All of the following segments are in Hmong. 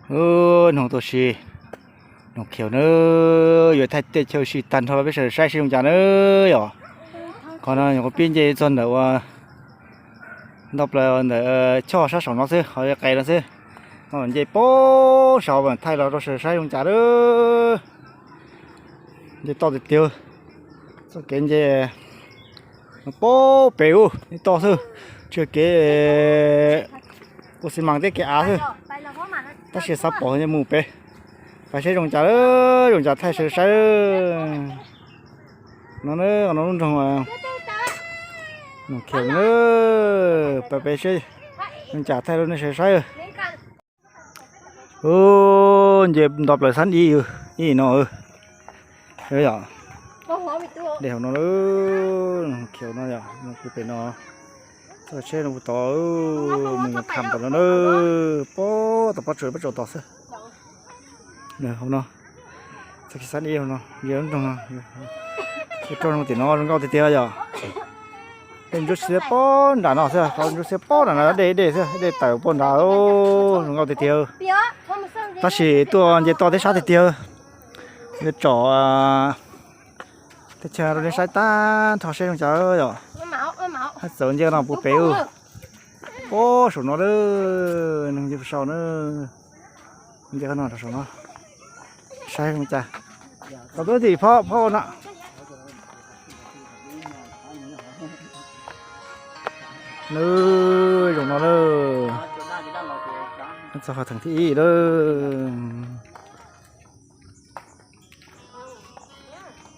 Ub, noog tuaj si, noog khiav na, yuav thaij tej chaw si tag nrho los peb sawv saib seb zoo cas na yom. Qhov no nyuam qhuav pib nce txog ntawm ua ntau plaws ntawm choj sab saum no xwb, qhov qes no xwb. No nce pab saud thaij los rau sawv saib zoo cas na. Nce toj tiag tiag, txoj kev nce pab pem ub nce toj xwb, tsis yog kev ua xi mas thiab kev av xwb. Tab sis xav pom nce mus pem, pais saib zoo cas, zoo cas thaij sawv saib. No na, no lub nroog Noog Khiaus na, pais pem seb zoo cas thaij rau nej sawv saib. Ub, nce nto plaws xab ib, ib no, yom, dej hauv no, Noog Khiaus no yom, no pem no, txoj tsheb no puv tod, mus tham tom no na, pab tom pob tsuas pob tsuas tod xwb. Hauv no, txoj kev xab ib hauv no, nce lub nroog no, rau tim no zoo nkauj tiag tiag yom. Tej ntsuab xiab pob nram no xwb, qhov ntsuab xiab pob nram no dej dej xwb, dej tawm puag nrad, zoo nkauj tiag tiag. Tab sis tuaj nce toj thiab sab tiag tiag. Yuav tsom teb chaws rau nej saib tag nrho seb zoo cas yom. Hab txawm nce no puv pem ub, pab saum no lawm, neeg nce puag saum na. Nce qhov no rau saum no, saib zoo cas. Tau tub tim phob phob no. Nws zoo no lawm, txog qhov theem thib ib lawm.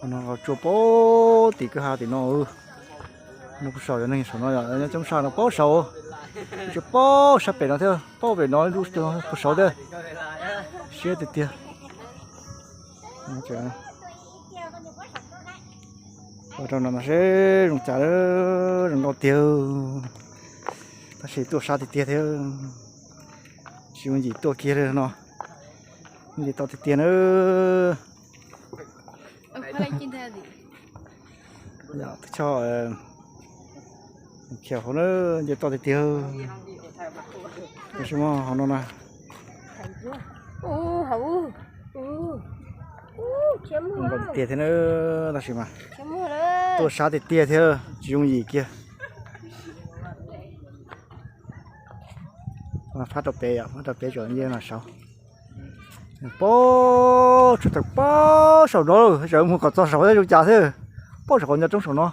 No nqaus tsuag pab tim kwj ha tim no. No puag saum yog neeg saum no yom, nyob coob sab no pab saum, tsis pab sab pem no thiab, pab pem no puag saud thiab. Siab tiag tiag. Ua rau no no seb zoo cas, zoo nkauj tiag. Tab sis tuaj sab tiag tiag thiab, tsis yooj yim tuaj kiag li no. Nce toj tiag tiag na. Yog teb choj Khiaus hauv na, nce toj tiag tiag. Tab sis muaj hauv no na, zoo nkauj tiag tiag thiab na, tab sis mas tuaj sab tiag tiag thiab tsis yooj yim kiag. Fab rau pem yom, fab rau pem tsuas nce no saud. Pab tsuas tawm pab saum no, tseem mus kom txog saud zoo cas thiab. Pab saum qhov nco roob saum no.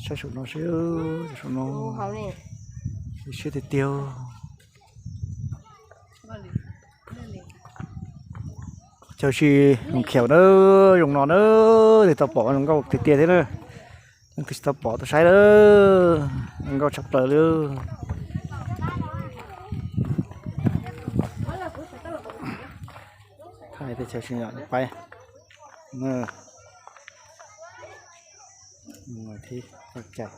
Saib saum no seb, saum no siab tiag tiag. Chaw si Noog Khiaus na, zoo no na, twb tau pom zoo nkauj tiag tiag thiab na. Leej twg tsis tau pom tuaj saib lawm, zoo nkauj tshaj plaws li. Thaij teb chaws si yom, pais. Mus thiab, ua cas.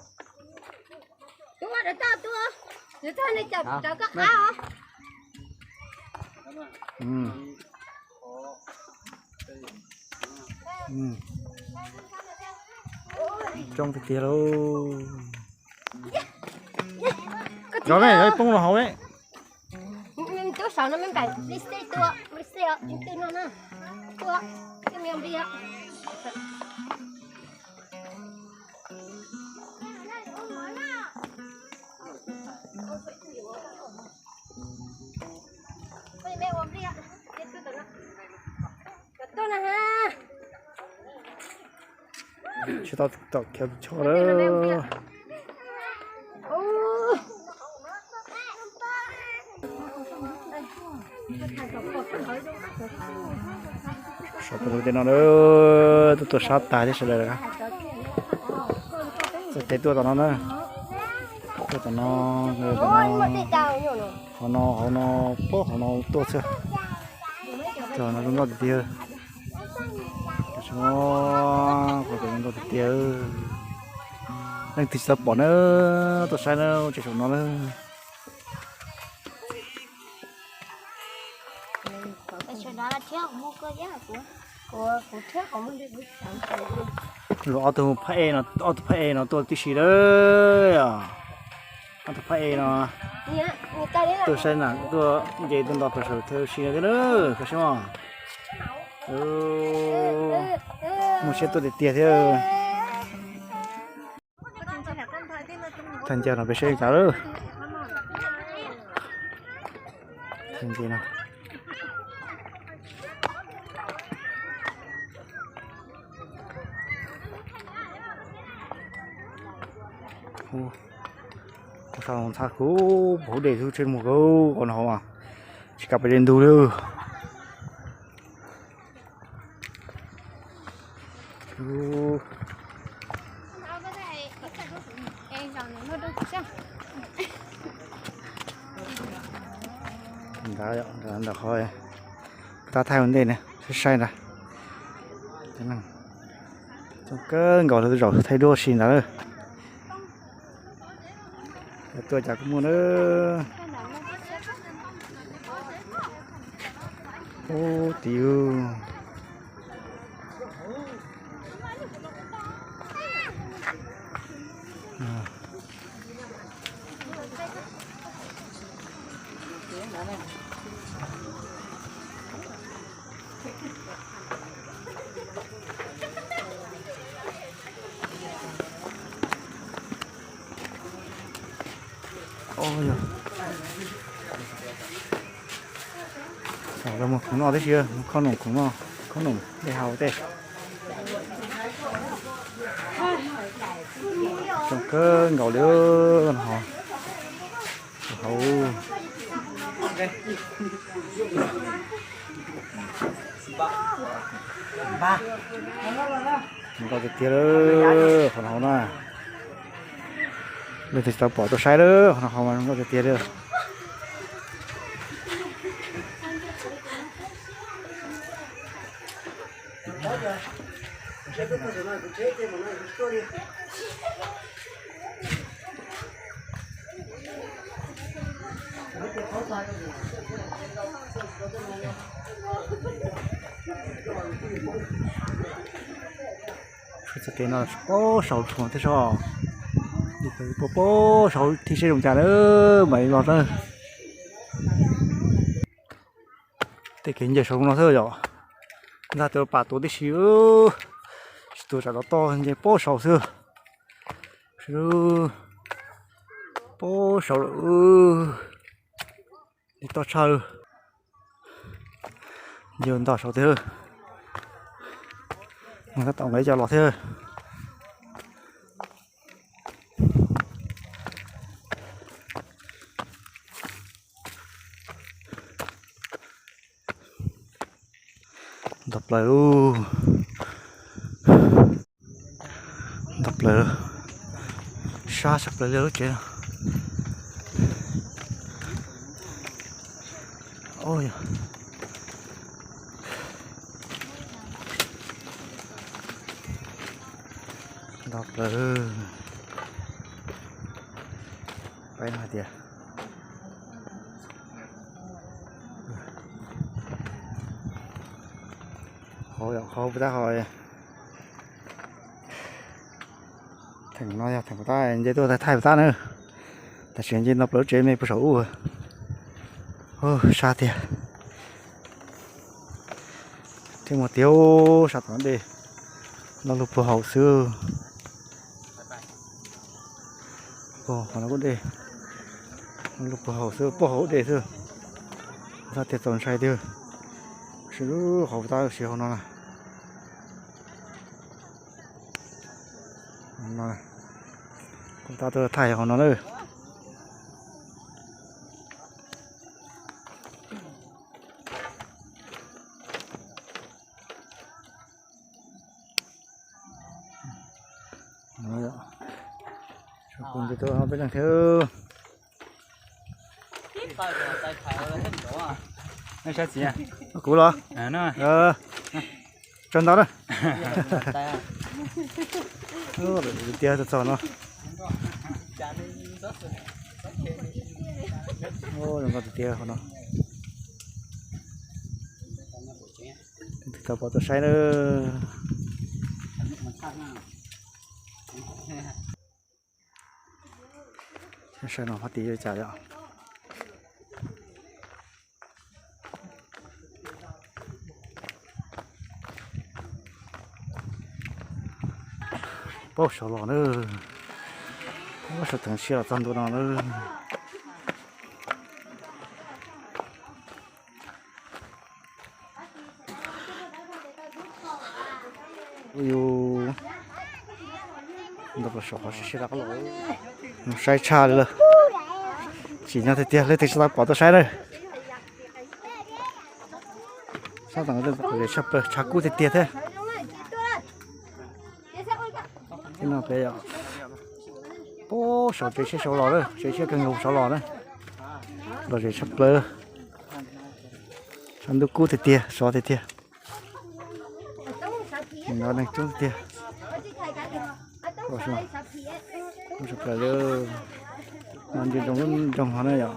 Coob tiag tiag lauj. Zov ne, zov poob rau hauv ne. Tub saum no me npam li xej tua, li xej os, twg no na. Tua, twg me npli os. Tsis tau tom khiav tus tsho lawm. Saum tus lub tiaj no na, tuaj tuaj sab tag thiab sawv daws. Txoj kev tuaj tom no na, tuaj tom no, hauv no, hauv no, pab hauv no tuaj xwb. Cov no zoo nkauj tiag tiag. Cov no zoo nkauj tiag tiag. Leej twg tsis tau pom na, tuaj saib na, tsev saum no na. Luag ob tug phab ej no, ob tug phab ej no tuaj tib si lawm. Ob tug phab ej no tuaj saib nam tuaj nce tuaj nto plaws saum thawj si no thiab na, koj saib mas. Muaj siab tuaj tiag tiag thiab. Tag ncaug no peb saib li cas lawm. Tag ncaug no. Ua sa ntxhab kuv pom hauv dej xwb, tsheb muag kawg qhov no hauv, tsis kam pais dej ntug li. Ntawd, ntawd qhov tab thaij ua ntej na, saib saib ntawd. Coob kawg nkaus li, zaum thaij duab si ntawd. Tuaj cas kuj muaj na. Ub, tid. Mus khoom noj tib si, khoom noj, khoom noj dej haus tej. Coob kawg nkaus li hauv. Nkauj tiag tiag li qhov no hauv na. Leej twg tsis tau pom tuaj saib lawm, qhov no hauv mas nkauj tiag tiag li. Txoj kev no pob saud tshuav thiab soj, pob saud thiab seb zoo cas na, mam li los na. Tej kev nce saud no xwb yom, ntag tus pas tuav tib si, tsis tuav tsam rov toj nce pob saud xwb. Pob saud lawm, li toj tshaj. Nce ntog saud thiab, tab tom nqis cov los thiab. Ntog plaws, ntog plaws, sab sab plaws li lub tsev no. Ntog plaws, peb hais tias hauv, hauv puas tab hauv. Theem no yog theem puas tab nce tuaj thaij puas tab na. Tam sim nce no plaws lub tsev me puag saum ub. Sab tiag. Thiab muaj tiag, sab tom dej, lo lug puag hauv xwb. Puag hauv no kuj dej, lo lug puag hauv xwb, puag hauv dej xwb. Txog tiag txaus ntshai tiag. Sim lub hauv tab siv hauv no na. Kuv tab tuaj thaij hauv no na. Peb leeg thiab. Kuv los? Tsaug ntau na. Tiag txog no. Zoo nkauj tiag tiag hauv no. Tau pom tuaj saib na. Saib no pab tis yuav cas yom. Pab saud los na, pab saud teev siab los txog ntua no na. Yus ntawm saum qhov siab siab rov qab los, saib tshaj li lawm. Tsim nyog tiag tiag leej twg tsis tau pom tuaj saib na. Sab tod tshaj plaws, tshav kub tiag tiag thiab. Thiab no peb yom, pab saum tsev siab saud los na, tsev siab kawg nkaus saud los na. Los zem tshaj plaws, tshav ntuj kub tiag tiag, sov tiag tiag. Nim no neeg coob tiag tiag. Tshaj plaws li, no ntsia ntsoog lub ntsoog hov na yom.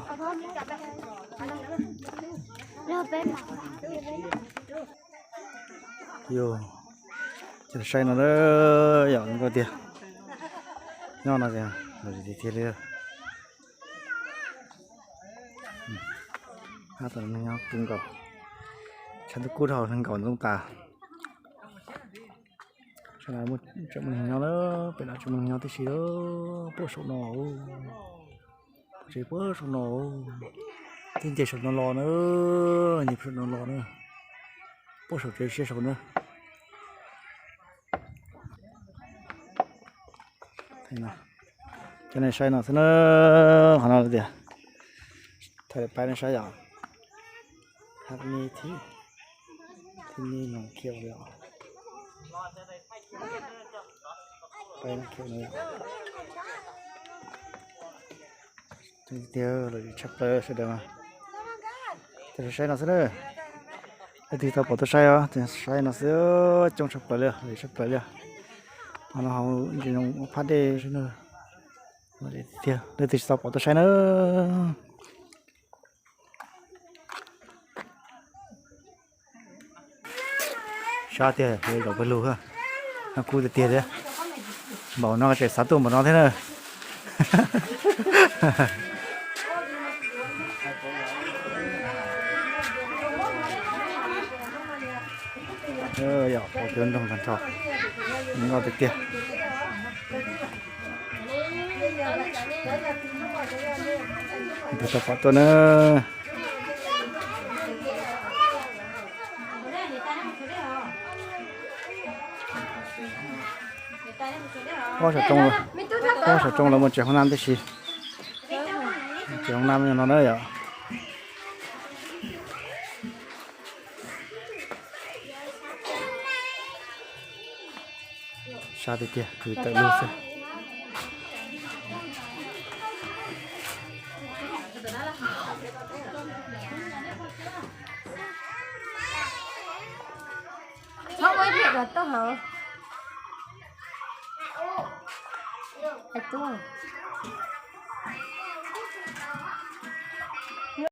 Yus, ces saib no yom, zoo nkauj tiag. Nyob no tiag tiag li. Hab tom neeg nyob kub nkaus, tshav ntuj kub dhau neeg nkaum ntxoov tas. Sab no muaj tseem muaj neeg nyob na, pem no tseem muaj neeg nyob tib si, puag saum no, tsev puag saum no, tib nce saum no los na, nce saum no los na, puag saum tsev siab saud na. Cov nej saib no xwb na, qhov no tias, thaij pab nej saib yom. Hab ni thi, thi ni noo khiav li os. Pab noo khiav no yom. Tiag, lom zem tshaj plaws sawv daws mas. Ces saib no xwb na. Leej twg tau pom tuaj saib os, saib no xwb, coob tshaj plaws li, lom zem tshaj plaws li. Qhov no hauv ntsis zoo ua phab dej xwb na. Lom zem tiag, leej twg tsis tau pom tuaj saib na. Sab tiag, zaum pawg lug, noj kub tiag tiag thiab. Npaum no tseem xav tuaj npaum no thiab na. Yog pom cov nroog tag nrho, nkauj tiag tiag. Tus tau pom tuaj na. Ob saum roob, ob saum roob lawv muaj tsev hoob nab tib si. Tsev hoob nab no na yom. Sab tiag tiag, tawm lug xwb. Txhob ua ib pliag kom tuaj hauv. Hais tuaj.